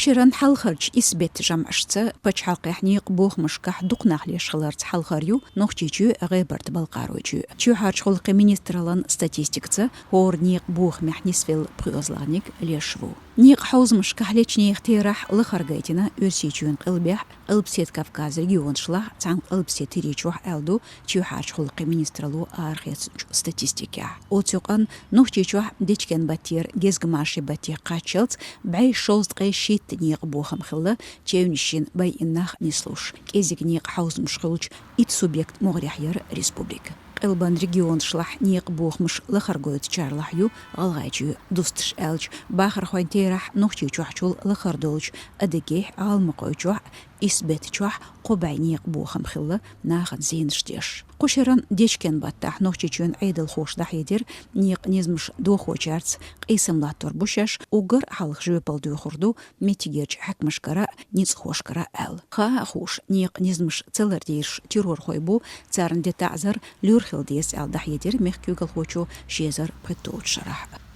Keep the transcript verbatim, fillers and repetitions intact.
Шеран хьалхарча исс бетта жамӀашца пачхьалкхехь некъан бохамашкахь дукха нах леш хиларца хьалхар ю Нохчийчоь, ГӀебарта-Балкхаройчоь. Чоьхьарчу гӀулакхийн министраллан статистикаца хӀора некъан бохамехь нисвелла пхоьазлагӀниг леш ву. Некъан хьовзамашкахь лечу нехан терахь лахара гайтина Оьрсийчоьнан къилбехь, Къилбаседа Кавказан регионашлахь, цхьана Къилбаседа ТӀирийчохь, аьлла ду Чоьхьарчу гӀулакхийн министралло арахецначу статистикехь. Оцу юкъанна Нохчийчохь дечкен баттера гезгамашин батте кхаччалц бӀе шовзткъе шийтта некъан бохам хилла, чевнаш йина, байъина нах нислуш. КӀеззиг некъан хьовзамаш хуьлучу итт субъект могӀарехь яра республика. Къилбан регионашлахь некъан бохамаш лахара гойтучарлахь ю ГӀалгӀайчоь, дусташ аьлча. Бахархойн терахь Нохчийчохьчул лахара долчу Адыгейхь, ГӀалмакъойчохь, исс беттачохь кхо бӀе некъан бохам хилла, нахана зенаш деш. Кху шеран дечкен баттахь Нохчийчоьнан Ӏедалхоша дӀахьедира, некъан низамаш дохочаьрца къийсам латтор бу шаьш, уггар хьалха жоьпалла доьхур ду меттигерчу хьаькамашкара а, ницкъахошкара а аьлла. Хаа а хууш, некъан низамаш ца лардийраш террорхой бу, царна де таӀзар луьра хила деза аьлла дӀахьедира мехкан куьйгалхочо ши эзар пхийтталгӀачу шарахь.